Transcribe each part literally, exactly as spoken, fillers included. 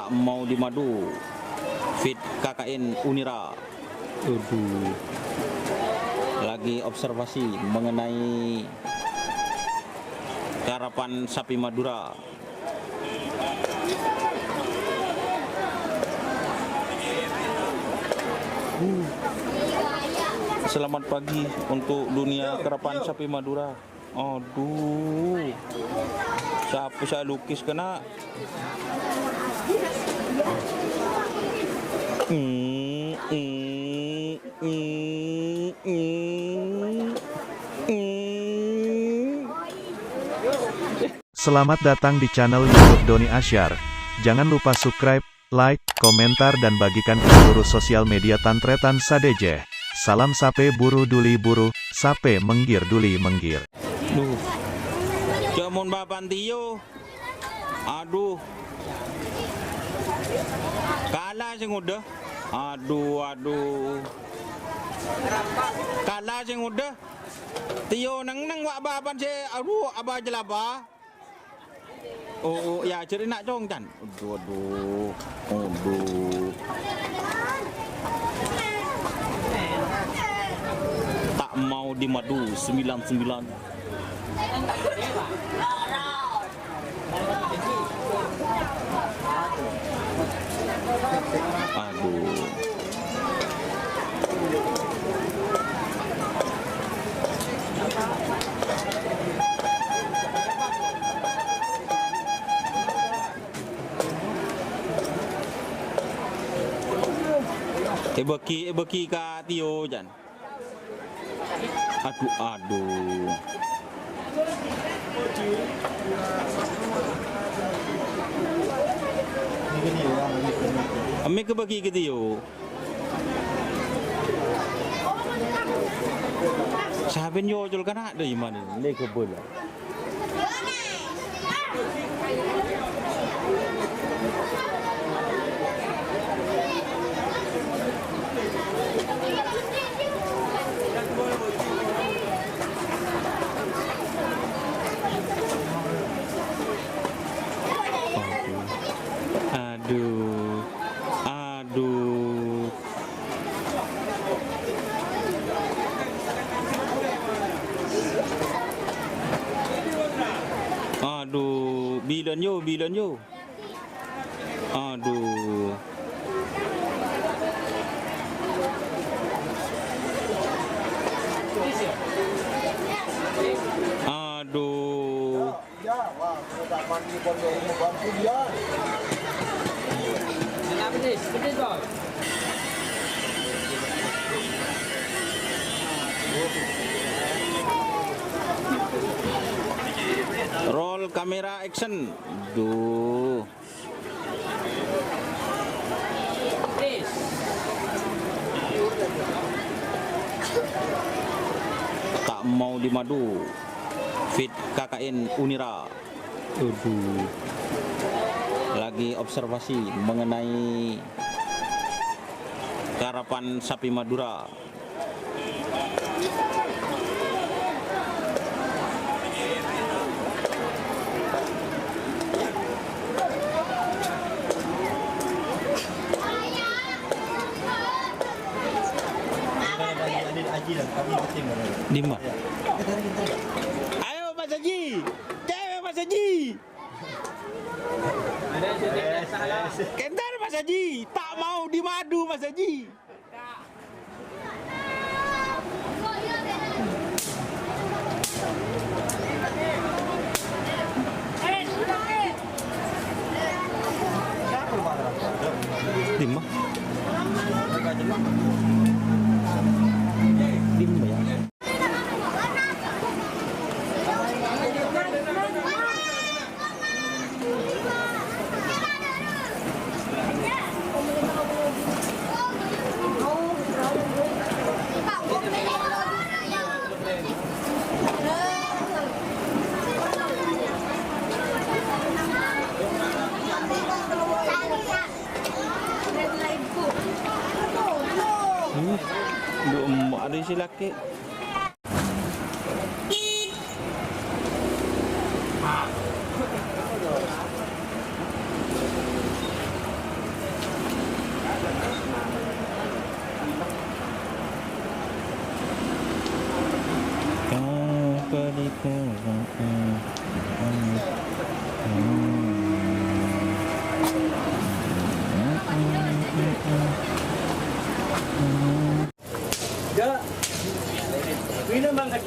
Mau dimadu, fit K K N Unira. Aduh. Lagi observasi mengenai karapan sapi Madura. Uh. Selamat pagi untuk dunia karapan sapi Madura. Aduh. Sapa sè lukis kèna? Hmm, hmm, hmm, hmm, hmm. Selamat datang di channel YouTube Doni Asyar. Jangan lupa subscribe, like, komentar, dan bagikan ke seluruh sosial media tan-tarètan sadhâjâ. Salam sapè buru duli buru, sapè mèngghir duli mèngghir. Duh. Ca'èpon bâbân Tio. Aduh. Kala sè ngodâ. Aduh, aduh. Kala sè ngodâ. Tio neng-neng wa' bâbân sè, aduh, abâjâlâbâ. Oh, oh, ya, jârèya na' congcan. Aduh, aduh. Aduh. Tak mau dimadu, sembilan sembilan. Aduh. Èbâgi, èbâgi ka Tio, jân. Aduh, aduh. Emmè ka bâgi ka Tio. Saben yo ocol kana' dâi mani, lè ghâbâlâ. Aduh. Aduh. Aduh, bilân yo, bilân yo. Aduh. Aduh. Roll kamera action. Duh. Tak mau dimadu. Fit K K N Unira. Aduh. Lagi observasi mengenai karapan sapi Madura. Dimma? Ayo, Mas Haji! Cewek, Mas Haji! Kentar, Mas Haji! Tak mau dimadu, Mas Haji! Dimma? Dimma ya? Hmm, duh, emma' ada isi laki.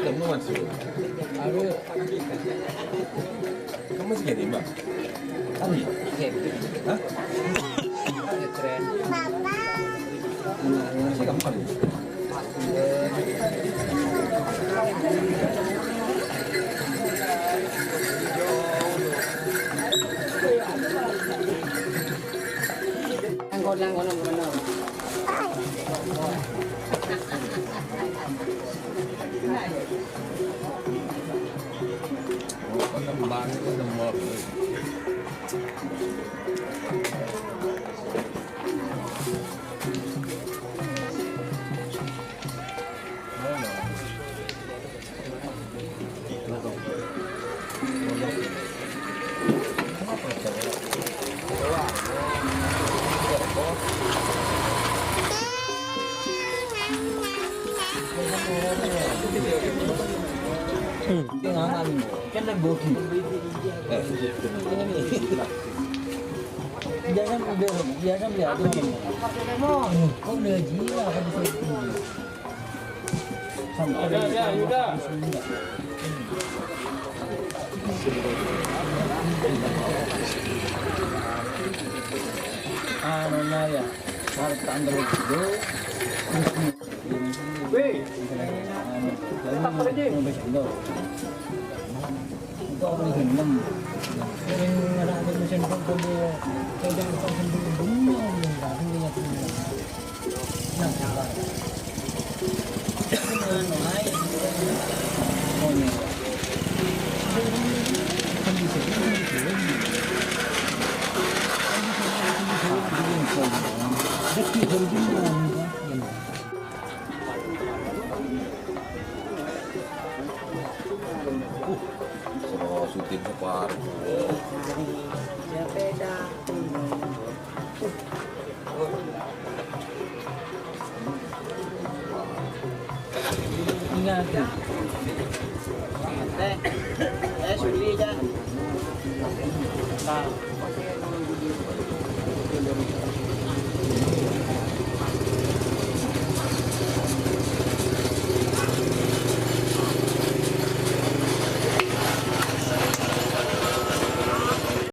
Kamu masuk. Aku. Kamu masih jadi, Mbak? Kami? Iya. Hah? Keren. Masih kamu kali? Nangkon, nangkon, nangkon. Hmm. Kan lagi bodi. Eh. Jangan udah, jangan lihat. Kok udah gila kan bisa itu? Sampai ya, ya, udah. Anu, ya, harta terus itu. Weh, tetap aja. Soro syuting separuh. Ingat. Eh, eh, Suli, Jan. Nah.